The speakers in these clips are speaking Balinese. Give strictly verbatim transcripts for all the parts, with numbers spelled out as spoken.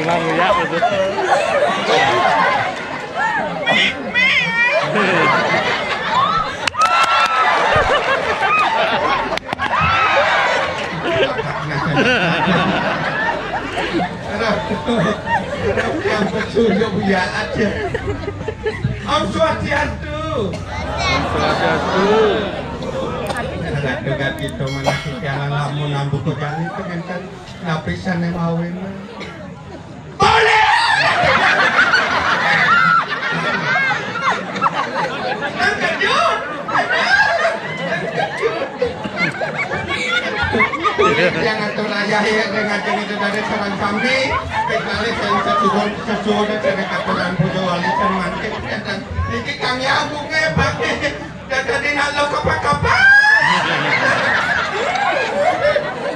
Cuma nguyak maksud. Aduh. Yang petunjuk ya aja. Om Swastiastu. Om Swastiastu. Sangat dekat kita mana sekian lamun nambuh kejang itu ngenten lapisan yang mawin. Boleh. Terkejut. Terkejut. Yang atur ayah ya dengan cerita dari sareng sami. Kecuali saya sesuatu sesuatu dari katuran puja wali dan mantik dan niki kang nyambungnya pakai. Dadane nak lo kapan-kapan.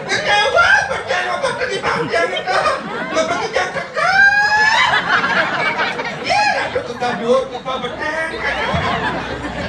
Kecewa, percaya apa tadi panjang itu. Lo bekerja kekal. Iya, ratu tukang duit, tukang beteng.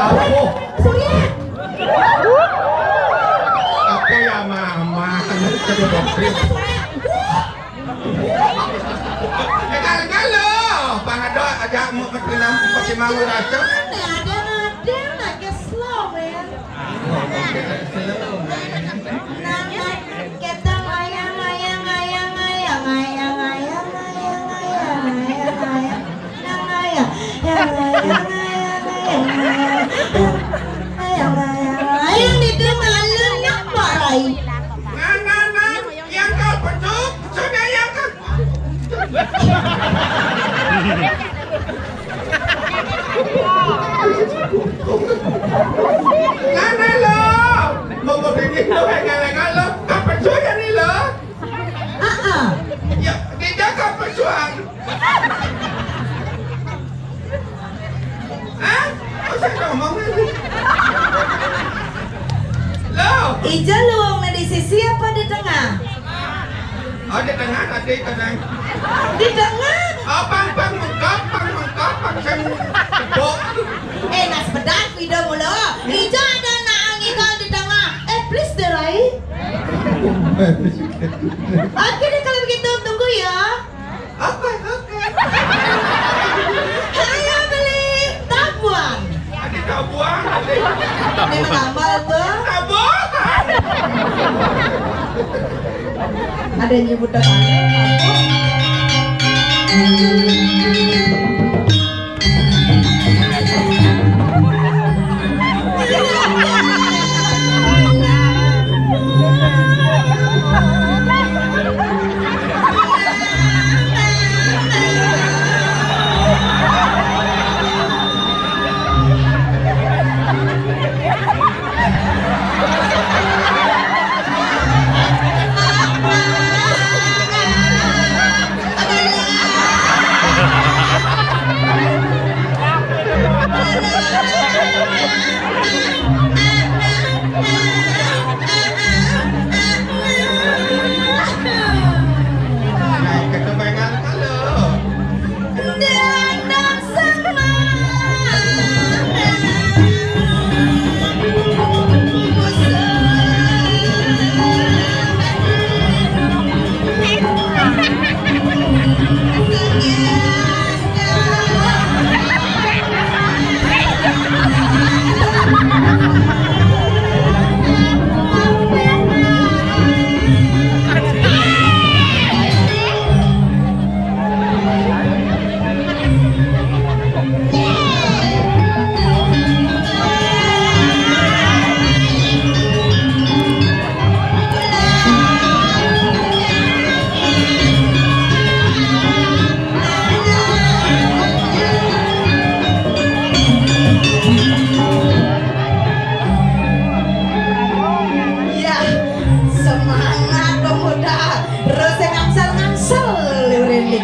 Apa? Surya. Apa ya, Mama? Anak kedua dokter. Éh, kalau, kalau Bang Ado aja mau ketilang, pasti mau racun. Ada, ada, ada, lagi slow, man. Nang, nang, kita ngayang, ngayang, ngayang, ngayang, ngayang, ngayang, ngayang, ngayang, ngayang, ngayang, ngayang, ngayang, ngayang, ngayang, ngayang, ngayang, ngayang, ngayang, ngayang, itu malu nampak, Rai. Nang, nang, nang, yang kau petuk, sudah yang kau Nana lo, mau begini lo, kayak lo, apa juga nih lo? Ah, ah. Ya, dia jaga perjuang. Hah? Usah ngomong lagi. Lo, Ija luwung di sisi apa di tengah? Oh, di tengah tadi, tenang. Di tengah? Oh, pang, pang, mengkap, pang, mengkap, pang, sing tepuk. Eh, nas bedak, Ida mula. Ija ada nak ngigal di tengah. Eh, please deh, Rai. Oke deh, kalau begitu, tunggu ya. Oke, oke. Ayo beli tabuan. Ada tabuan, ada. Ini menambal tuh. Tabuan. Ada yang nyebut tabuan.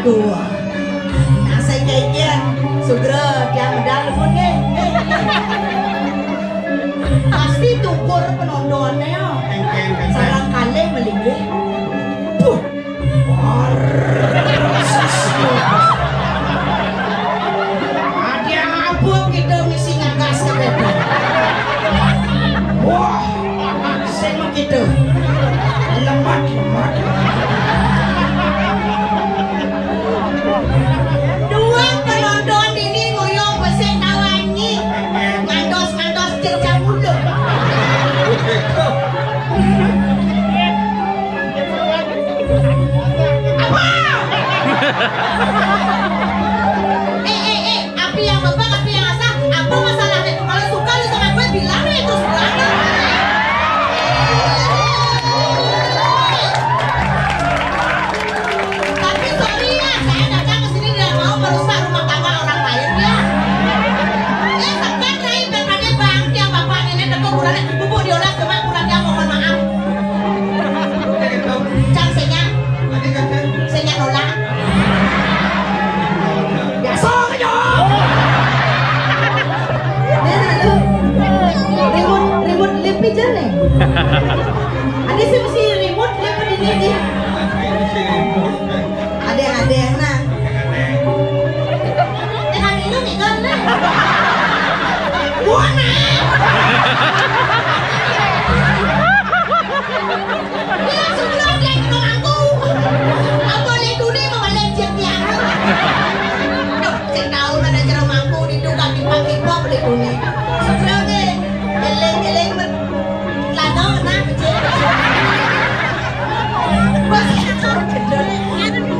Duh. Nah, sing kékian, sugra tiang medal pun nggih. Nggih, nggih. Pasti tukur penontonnya, ya. Sarang kalih melinggih. Duh. Ada apa kita mesti ngagas ke bébék? Wah, sing kita. Lemah, lemah. Dua penonton ini nguyung besik tawanyi. Ngantos-ngantos cercah mulut. Apa? Eh, eh, eh, api yang bebak, api yang asah, apa masalahnya? Kalau suka lu sama gue, bilang aja terus terang. Tapi sorry ya, saya datang ke sini tidak mau merusak rumah tangga orang lain ya. Eh, sekat rai, pepade bang, tiang bapak nenek teko kurang bubuk diolah, cuma kurang, tiang mohon maaf. Cang senya. Senya nolak. Biasa aja. Nah, nah, lu. Remote, remote lip aja nih. Ada sih mesti remote lip ini, nih. Ada, ada yang nah. Dengan minum itu, nah. Buana. Ya, sebelum dia ke mangku. Apa dia dunia mau balik dia tiang? Duh, sing tahu ada jero mangku di tukang kipak-kipak beli dunia. Sebelum dia eling-eling men-, lano, nah, kecil. Bos, kecil.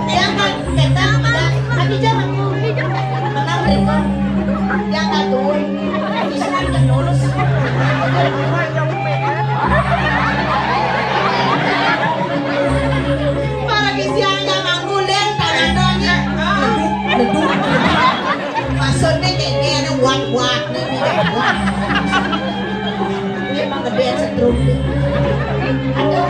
Dia kan kita, kita, tapi jangan. Menang, Riko. Dia kan turun. Islam dan lulus. Para kisiannya mangguling, tangan doangnya. Maksudnya kayak dia ada buat-buat nih, dia buat. Dia emang gede setrum. Aduh.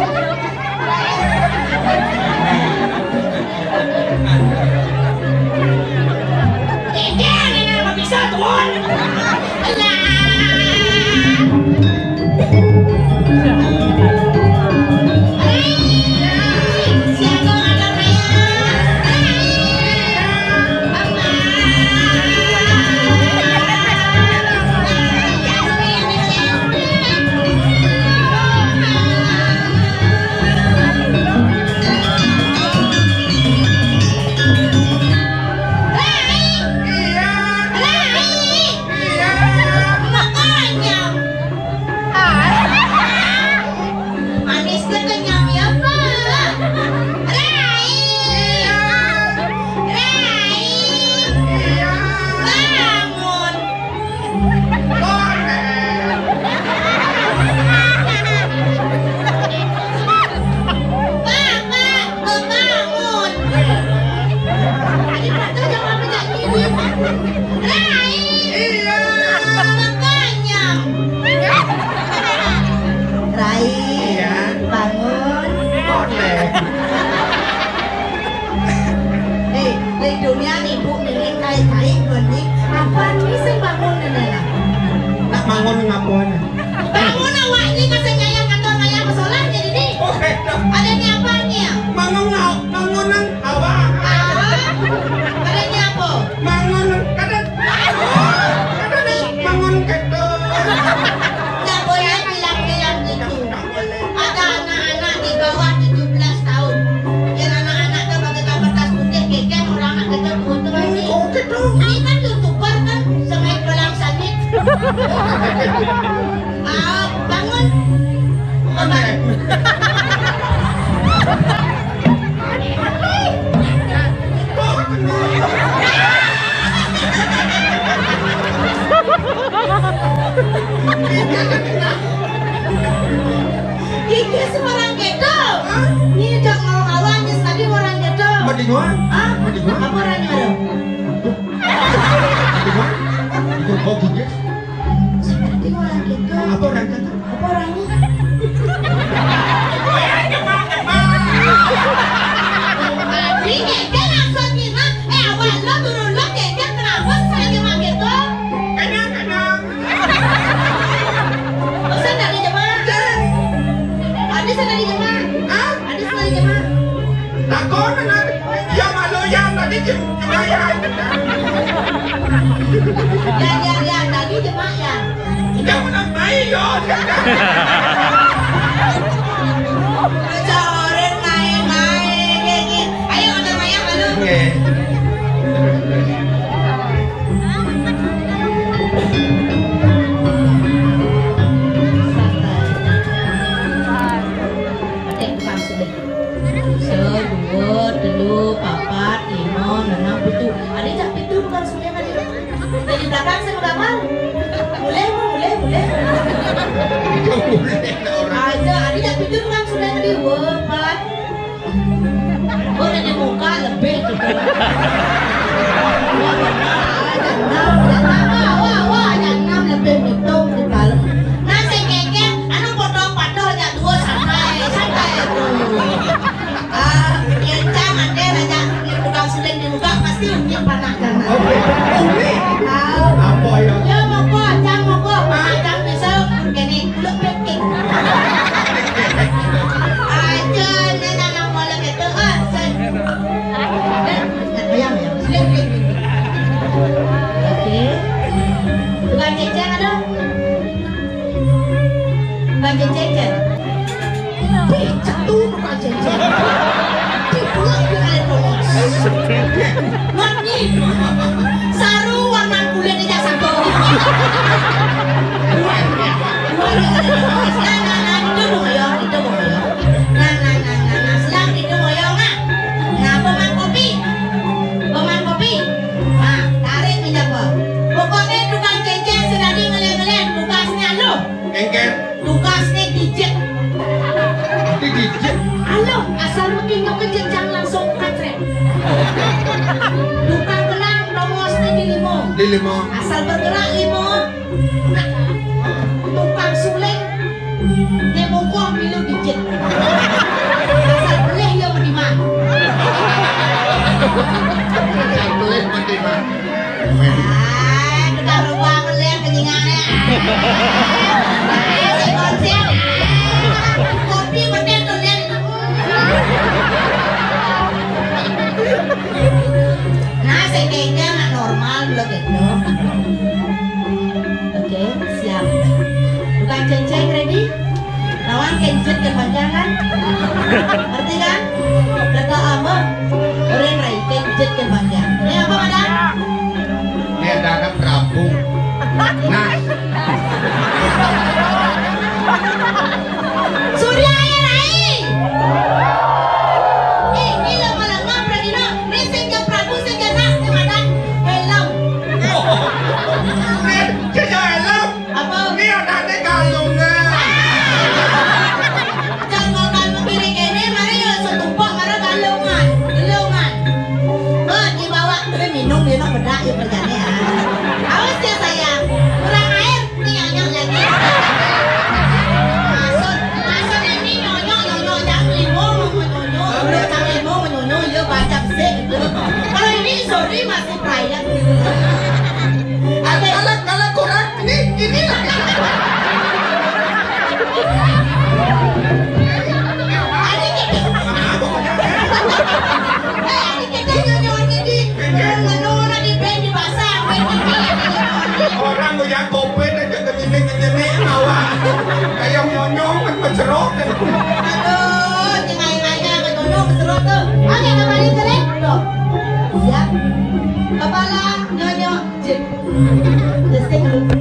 Iya. Rai. Iya. Makanya. Manis kenyang ya, Pak. Rai. Iya. Rai. Iya. Bangun. Pak, Pak, bangun. Adik Pak tuh jangan menyanyi. Rai. Iya. Makanya. Rai. Iya. Bangun. Boleh. Eh, di dunia nih, Bu, nih, kayak-kayak, Bu, nih. Apa nih sing bangun, nih? Nak bangun ngapain? Bangun awaknya, kasih nyayang atau ngayah masalah jadi nih. Oh, beda. Ada ni apa ni? Bangun ngau, bangunan awak. Ah, ada ni apa? Bangun, kada, kada ni, bangun ketul. Tak boleh bilang-bilang gitu. Ada anak-anak di bawah tujuh belas tahun. Yang anak-anak tu pakai kapas putih, keken orang nak kata tua tu lagi. Oh, ketul. Ini kan YouTuber kan, semai belang sangit. Ah, bangun. Bangun. Gigi sembarang gitu. Hah? Ini udah ngawang-ngawang, tadi orang gitu. Mati gua? Hah? Mati gua? Apa orangnya ada? Mati gua? Itu kok gigi? Seperti orang gitu. Apa orang kata? Apa orangnya? Ini kan maksudnya Aja orang main-main kayak gini. Ayo, udah banyak, malu. Nggih. Santai. Oke, langsung deh. Sedua, telu, papat, lima, enam, pitu. Ada jak pitu tukang sulé tadi. Dari belakang saya berapa? Mulai, mulai, mulai. Aja, ada jak pitu tukang sulé tadi. Dua, empat. Oh, dari muka lebih. Wah, wah, wah, ada enam lebih hitung di dalam. Nah, saya kekeh, anu foto patok aja dua santai, santai. Ah, ya, cang ada aja di tukang sulé di muka pasti umi panak jana. Umi? Tahu. Apa ya? Ya, moko, cang moko, panak cang bisa kene kuluk peking. Aja, nena nang mulai gitu, ah, saya. Ayam ya, sulé, sulé. Oke. Tukang cécéng ada? Tukang cécéng, Céng? Picek tuh tukang cécéng. Dibuat di kalian polos. Ngerti? Saru warna kulit aja satu. Nah, nah, nah, itu mau ya, itu mau ya. Nah, nah, nah, nah, nah, selang itu mau ya, nah. Nah, peman kopi. Peman kopi. Nah, tarik minyak, Bang. Pokoknya tukang cécéng sedadi ngelih-ngelih, tugasnya lu. Kéngkén. Tugasnya dijit. Dijit. Halo, asal mengingok ke jenjang langsung katrek. Tukang gelang, rongosnya di limo. Di limo. Asal bergerak limo. Tukang suling, dia mukong milu dijit. Asal belih dia menimang. Asal belih menimang. Ah, tukang rubah melihat kenyingannya. Ah, si konsep. Kopi bener tuh lihat. Nah, sing kéngkén nak normal dulu gitu. Oke, siap. Tukang cécéng ready? Lawan kenjet ke panjang kan? Ngerti kan? Kata apa? Orang rai kenjet ke panjang. Ini apa, Madam? Ini ada anak Prabu. Nah. Surya ya, Rai. Eh, ini lama-lama pergi no. Ini sing ke Prabu, sing ke Nas, sing madan helm. Eh, sing ke helm. Apa? Ini anaknya galungan. Jangan makan kiri kene, mari ya setumpuk, mari galungan, galungan. Oh, dibawa, tapi minum dia nak bedak ya perjalanan. Awas ya sayang, kurang air. Ini nyonyok lagi. Maksud, maksud ini nyonyok, nyonyok jam lima mau nyonyok. Udah jam lima mau nyonyok, ya baca besik gitu. Kalau ini sorry masih private gitu. Kalau, kalau kurang, ini, ini lah. Adik gitu. Eh, adik gitu nyonyoknya di, di, di, di pasar, main ini. Orang yang covid aja Nyenik-nyenik awak. Kayak nyonyong kan mencerot. Aduh, si main-mainnya sama nyonyong keserot tuh. Oke, kembali ke laptop. Siap. Kepala nyonyong. Cek. Testing dulu.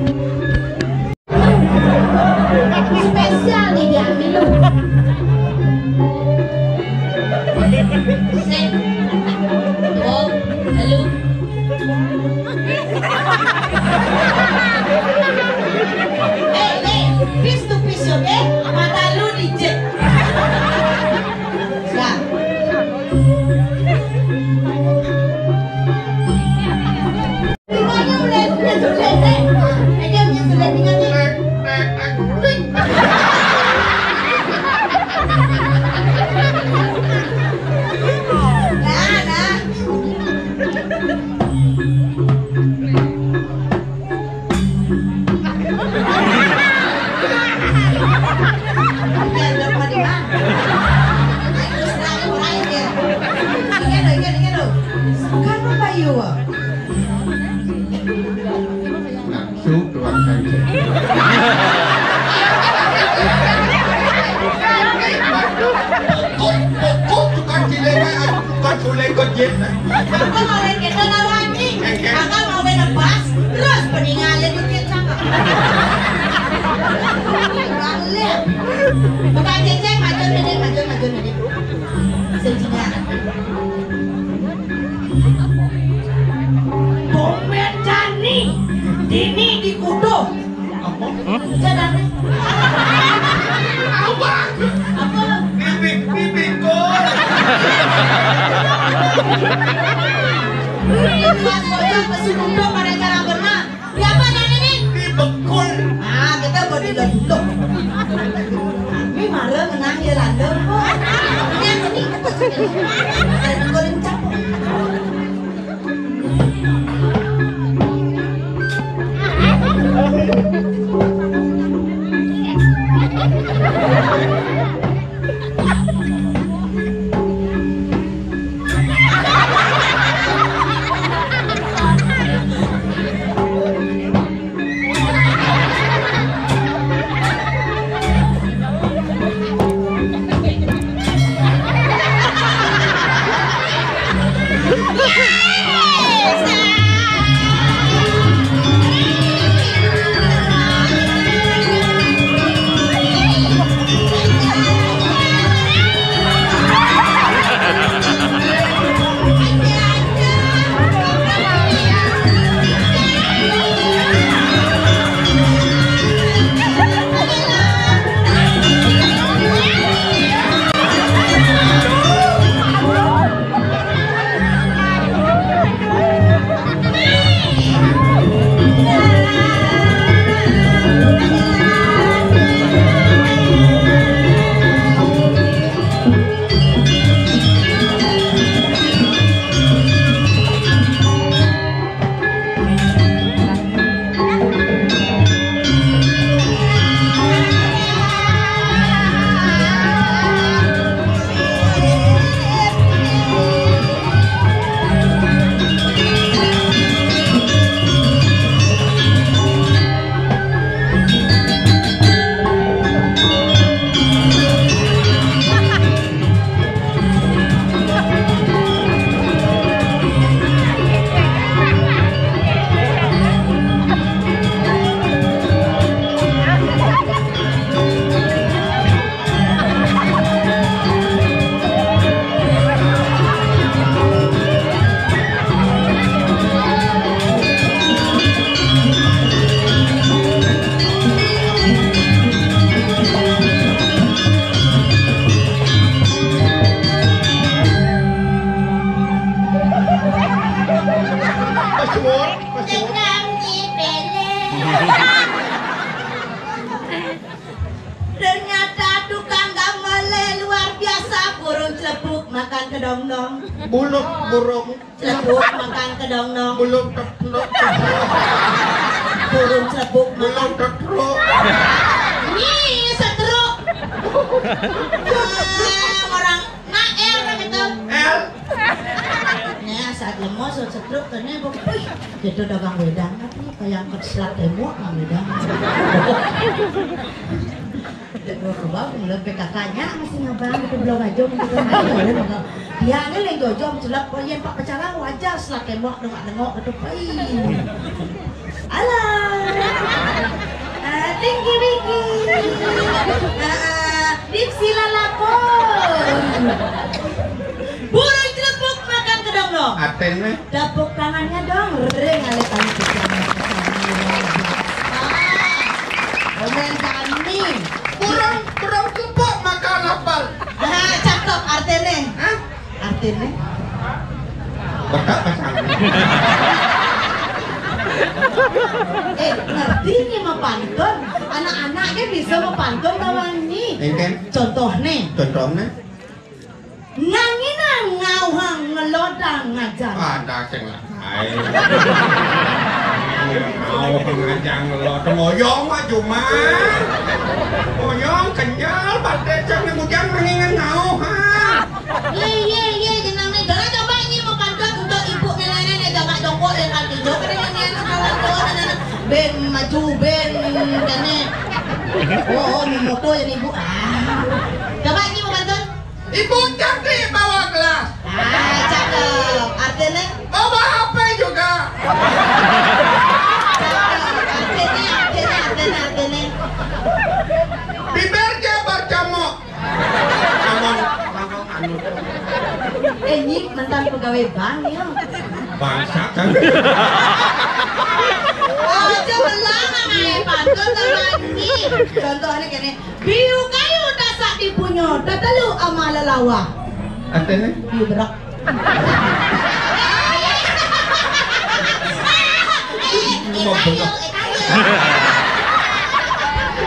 Spesial nih diambil lu. Set. Oh, lalu. Eh, eh, face to face yo, eh, mata lu dijek. Siap. Semuanya udah, udah sudah, eh. Aja udah sudah tinggal nih. Nah, nah. Nafsu tuang kanjeng. Aku mau main kita lawan nih. Aku mau main lepas, terus peninggalan dikit sama. Balik. Bukan cecek, maju nih, maju, maju nih. Sejinya. Bomber Dani, Dini dikudo. Apa? Apa? Bibik, bibik, kok. Ini pas bocah ke Sumedang pada cara berenang. Siapa yang ini? Ini bekul. Ah, kita body lo dulu. Ini marah menang ya landem kok. Ini yang ini kita sudah. Ada bekul yang capek. Terus nyuwun, terus nyuwun. Tekan di pele. Ternyata tukang gamele luar biasa, burung celebuk makan kedondong. Buluk burung. Celebuk makan kedondong. Buluk tepluk. Burung celebuk makan. Buluk tepluk. Ih, setruk. Ah, orang Nah, L kan itu. L. Nah, saat lemos, saat setruk, kene, wih, gitu dagang wedang, tapi kayak angkat selat tembok, nggak wedang. Jadi, gua ke bawah, ngeliat P K K-nya masih ngabang, gitu, belum aja, gitu. Dia ini yang jojo, celap, oh iya, Pak, pacaran wajar, selat tembok, nengok-nengok, gitu, wih. Alah. Ah, tinggi Wiki. Ah, Dipsi lalakon. Burung celebuk makan kedondong. Aten, eh. Tepuk tangannya dong. Ring, ale tadi kita. Ah, komen kami. Burung, burung celebuk makan apel. Ah, cakep artinya. Hah? Artinya? Bekak pasang. Eh, ngerti nih mapantun. Anak-anak kan bisa mapantun lawan nih. Enten? Contoh nih. Contoh nih. Nganginan ngauhang ngelodang ngajar. Ada sing lah. Hai. Ngauhang ngajar ngelodang. Ngoyong mah cuma. Ngoyong kenyal, pada cang nih bujang mendingan ngauhang. Iya, iya, iya, jenang nih. Jangan coba ini mau pantun untuk ibu nenek-nenek, jangan jongkok yang kaki jongkok, nenek-nenek, kawan-kawan, nenek-nenek. Ben maju, ben, kene. Oh, oh, mau moto ya nih, Bu. Ah. Coba ini mau pantun. Ibu cantik bawa gelas. Ah, cakep. Nyi mantan pegawai bank ya. Bangsat kan. Aja belang anae pantun sama Nyi. Contohnya kene, biu kayu tasak dipunyo, tatelu ama lelawah. Artine? Biu berak.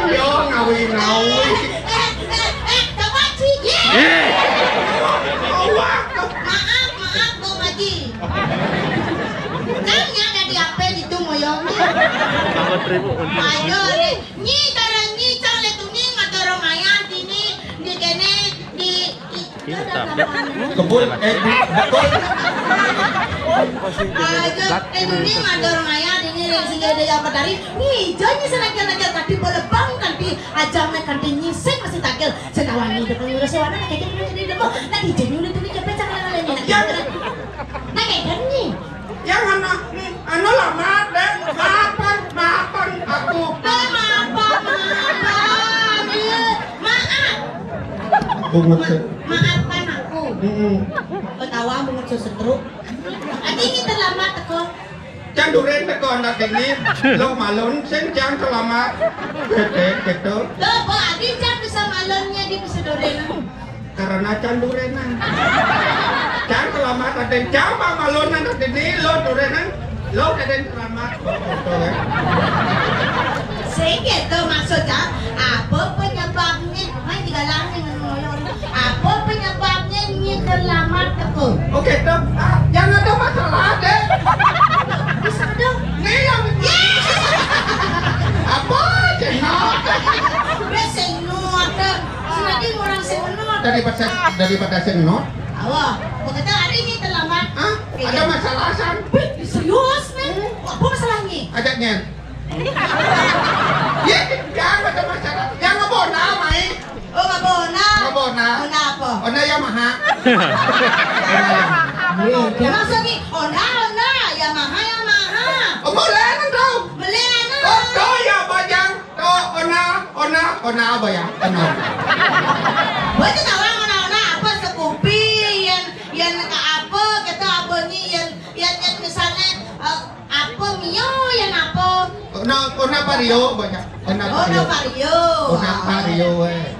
Yo, ngawi-ngawi. Eh, eh, eh, coba, Ci. Ye. Maaf, maaf, Bang Haji. Kan nya ada di ape gitu moyong. Ayo, Nyi, cara Nyi, cara le tuning, ngadorong ayah, dini, di kene, di, di, Kebun, eh, di, betul. Aja, eh, dini ngadorong ayah, dini, yang singgah ada yang petari, Nyi, jangan senakal-nakal tadi boleh bang, kanti aja, me kanti nyisik masih takil. Senawan Nyi, depan ngurus sewana, nak kecil, nak jadi demo, nak dijadi oleh tuning, cepet, jangan lama-lama, Nyi, nak. Iya. Nak kayak gini. Yang mana? Anu, lamat, Dek. Maafan, maafan aku. Eh, maafan, maafan. Iya, maaf. Bungut. Ma-, maafkan aku. Mm-mm. Ketawa bungut sesetruk. Ati ini terlambat teko. Can duren teko anak ini. Lo malun, sing can selamat. Gede, gitu. Lo, Pak Adi can bisa malunnya di bisa duren. Karena can durenan. Can selamat, ada jama malonan, ada di lo durenan, lo ada selamat. Betul, ya. Sing gitu maksudnya, apa penyebabnya? Main di galang nih, ngoyong. Apa penyebabnya Nyi terlambat teko? Oke, tuh. Ah, yang ada masalah, Dek. Bisa dong. Nih yang apa? Jenok. Wes sing nuat, Dek. Senadi orang sing nuat. Daripada, daripada sing nuat. Awa, begitu hari ini terlambat. Hah? Iya. Ada masalah, San? Wih, serius, nih. Hmm. Apa masalahnya? Ajaknya. Iya, jangan ada masalah. Yang ngebona, Mai. Oh, ngebona. Ngebona. Honda apa? Honda Yamaha. Iya, iya. Maksudnya, Honda, Honda. Yamaha, Yamaha. Oh, boleh, kan, tuh? Boleh, kan? Oh, tuh, ya, Bajang. Tuh, Honda, Honda, Honda apa ya? Honda. Gua tuh tahu Honda, Honda apa, Scoopy, yang, yang apa, kata apa nih, yang, yang, yang misalnya, eh, apa Mio, yang apa? Honda, Honda Vario banyak. Honda Vario. Honda Vario. Honda Vario, eh.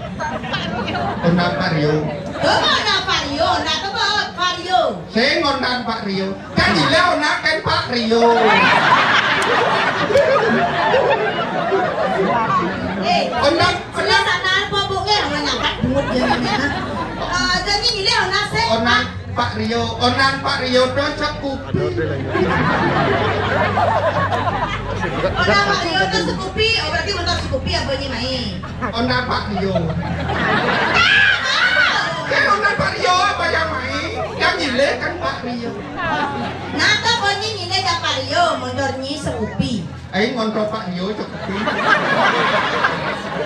Honda Vario. Tuh, Honda Vario, Honda tuh, Vario. Saya ngondang Pak Rio. Kan gila, Honda kan Pak Rio. Eh, Honda, Honda. Sana apa, Bu? Eh, orang nyampak bungut dia ini, ha? Eh, jadi gila, Honda sih. Honda Pak Rio, Honda Pak Rio tuh Scoopy. Honda Pak Rio tuh Scoopy. Oh, berarti motor Scoopy ya, bunyi main. Honda Pak Rio. Kan Honda Pak Rio apa yang main? Yang nyilih kan Pak Rio. Nah, tuh bunyi nyilih dah Pak Rio, motor nyi Scoopy. Aing ngontrol Pak Rio cukup.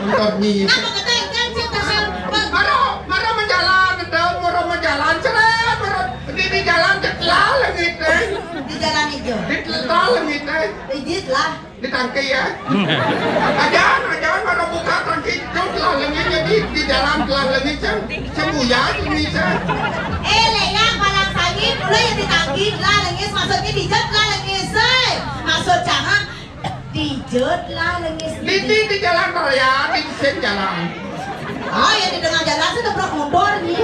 Ngontrol nyi. Nah, mau kata kan cerita hal, Bang. Maro, maro menjalan, ada maro menjalan, seret, maro di, di jalan cetlal langit, eh. Di jalan hijau. Di cetlal langit, eh. Ijit lah. Di tangki ya. Ajan, ajan, maro buka tangki, cetlal langit, jadi di jalan cetlal langit, cem, cem buyar, ini, cem. Eh, lek yang palang sangit, mulai yang di tangki, cetlal langit, maksudnya di jet, cetlal langit, eh. Maksud jangan, Dijut lah lengis. Di, di, di jalan raya, di sisi jalan. Oh, ya di tengah jalan sih keprok motor nih.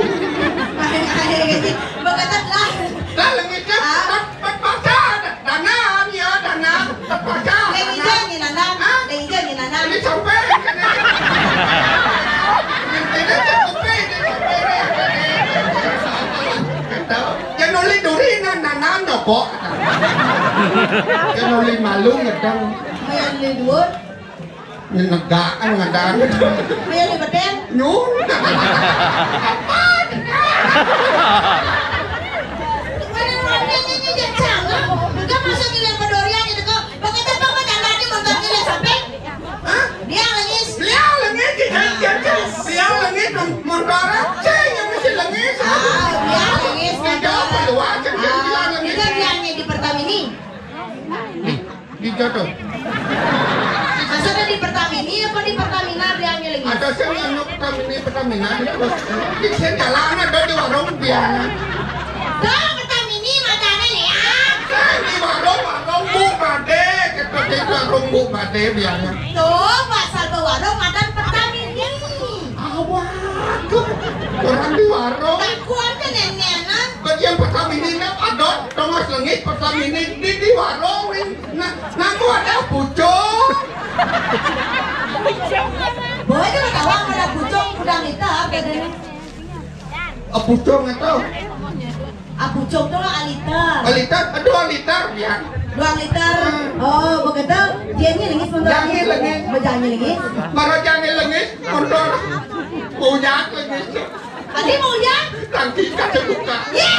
Main aja gitu. Beketet lah. Lah, lengis kan, ah, terpaksa. Danam, ya, danam. Terpaksa. Lengis aja nih, Danam. Hah? Lengis aja nih, Danam. Ini sampai. Ini, ini cukup, ini sampai. Tahu? Yang nulis duri, nan, nan, nan, nyokok. Yang nulis malu, ngedang. Main di dua. Nyenegaan ngadang. Ayo, di beten. Nyun. Mana orangnya ini dia canggung. Udah masuk di lempar durian itu kok. Pakai tepung mah jangan di motornya dia sampai. Hah? Dia lengis. Dia lengis, dia, dia, dia, dia lengis, motornya, ceng, yang mesti lengis. Ah, dia lengis, dia motor. Keluar, ceng, dia lengis. Itu dia di Pertamini. Di jodoh. Maksudnya di Pertamini apa di Pertamina dia ngiling? Ada sih anu Pertamini, Pertamina itu. Di sini jalan ada di warung dia. Dong, Pertamini macane, Léa. Sing di warung, warung Bu Made, ketok di warung Bu Made biasanya. Tuh, pasal ke warung madan Pertamini. Awak, orang di warung. Aku aja nenenan. Bagian Pertamini nak adon, tongos lengit Pertamini di, di warung. Nah, ngaku ada pucung. Boy, kan tahu ada pucung, udah minta apa tadi? Oh, pucung itu. Ah, pucung tuh aliter. Aliter, aduh aliter ya. Dua liter. Hmm. Oh, begitu. Dia ini lengis motor. Jangan lengis. Berjanji lengis. Baru jangan lengis, motor. Punya lengis. Tadi mau ya? Tangki kaca buka. Ye!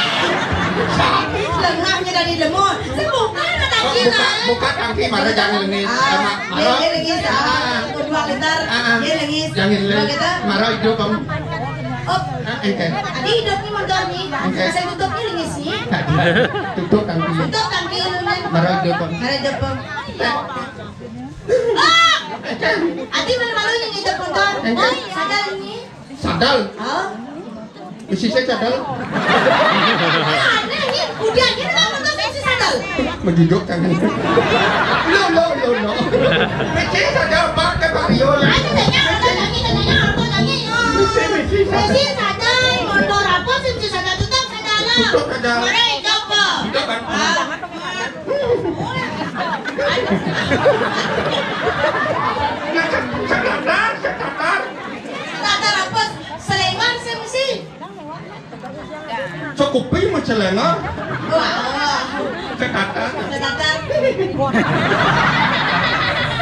Lengahnya dari lemon. Saya buka ada tangki. Buka, buka tangki, mana jangan lengis. Ah, sama dia, dia lengis. Ah, dua liter. Ah, dia lengis. Jangan lengis. Begitu. Marah hidup kamu. Oh. Ah, oke. Tadi hidupnya motor nih. Oke. Saya tutupnya lengis nih. Tadi tutup tangki. Tutup tangki, Luna. Marah hidup kamu. Marah hidup kamu. Ah! Oke. Adi mana malu yang hidup motor? Oke. Oi, sadar ini. Sadal. Hah? Isi saya sadal. Aneh, ini udah aja nama motor saya si sadal. Menjujur tangan. Lo, lo, lo, lo. Mesti sadal, Pak, ke Mario. Ayo, tanya, tanya, tanya, tanya, tanya, ya. Mesti, mesti sadal. Mesti sadal, motor apa sih, mesti sadal, tutup sadal lah. Tutup sadal. Mari, coba. Tutup, Pak. Ah. Nah, se-, sebentar, sebentar. Sebentar apa? Selengan sih mesti. Sekupi mah selengan. Wah. Sebentar. Sebentar.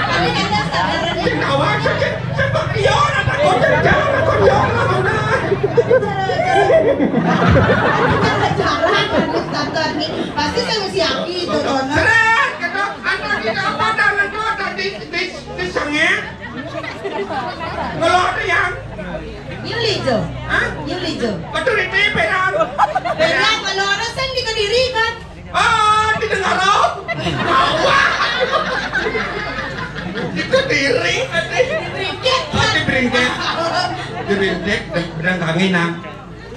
Tapi kan dia standar ini. Sing awak sakit, sebab dia orang takut kerja, takut dia orang mana. Cara-cara standar nih. Pasti saya mesti aki itu, Dono. Seret, kata, anak kita apa dan itu tadi di, di sengit. Ngelok yang. Yuli jo. Hah? Yuli jo. Betul itu, Peran. Peran kalau orang sing di Kediri kan. Ah, didengar, oh. Awak. Itu diri, tadi. Bringkit. Oh, di bringkit. Di bringkit, berang kangin, nah.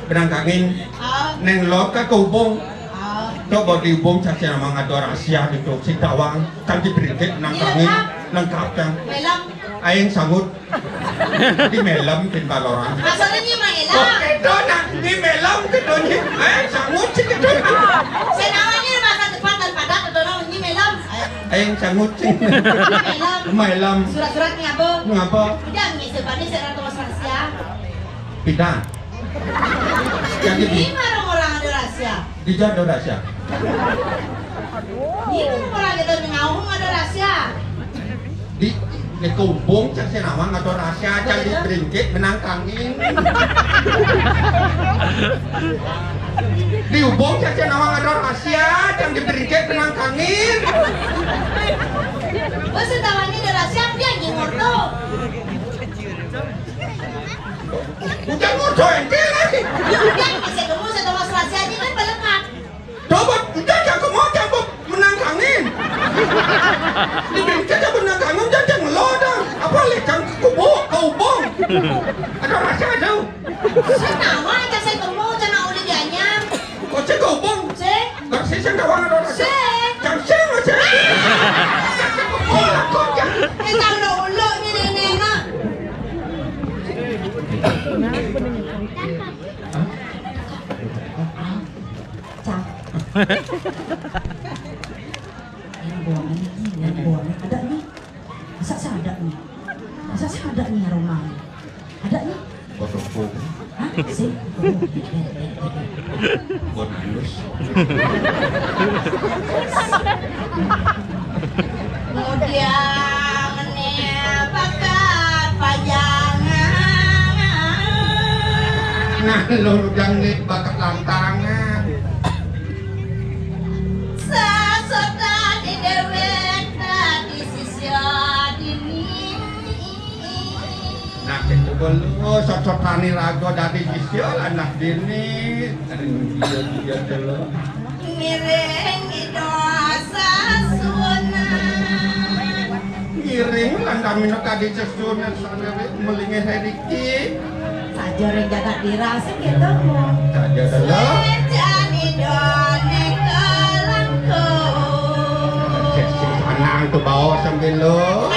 Berang kangin. Ah. Neng lok ke hubung. Ah. Coba dihubung saja nama ngado rahasia gitu. Si Dawang, kan di bringkit, nang kangin, lengkap, kan. Melem. Aing sangut. Di melem kin balorang. Maksudnya nyi melem. Oh, gitu, nah. Di melem gitu, nyi. Aing sangut sih gitu. Senawanya bahasa Jepang dan Padang gitu, no. Nyi melem. Aing sangut sih. Melem. Melem. Surat-surat ngapa? Ngapa? Udah, ngisi bani saya tuh rahasia. Pindah. Yang ini. Ini orang-orang ada rahasia. Dijak ada rahasia. Ini orang kita ngaung ada rahasia. Di, di kumpung cek si nawang ada rahasia, cek di bringkit menang kangin. Di ubung cek si nawang ada rahasia, cek di bringkit menang kangin. Bos, setawannya ada rahasia, dia yang ngorto. Udah ngorto ente lagi. Udah, bisa kamu setawa rahasia aja kan belekat. Coba, udah, jangan mau, jangan menang kangin. Di bingkai jangan menang kangin, jangan, jangan lo dah. Apa lek, jangan ke kubu, ke ubung. Ada rahasia ada. Saya tawa, aja saya kamu, jangan udah dianyam. Kok saya ke ubung? Saya. Bersih saya tawa ada rahasia. Saya. Jangan saya, saya. Oh, kok jangan. Eh, tahu lo, lo, ini, ini, ini. Cak. Yang buangan ini, yang buangan. Ada nih. Masa saya ada nih? Masa saya ada nih aroma? Ada nih? Fotoku. Hah? Sih? Buat halus. Mudiang nih bakat pajangan. Nah, lo udah nih bakat lantangan. Sasota di dewek tadi sisya dini. Nah, itu lo sasotane raga dadi sisya anak dini. Dia, dia, dia, lo. Miring ida sasunan. Ngiring lantamina kadi sesunan sana we melinge riki. Saja ring jagat dirasa gitu. Saja dulu. Sejani Cek si Anang tuh bawa sambil lo.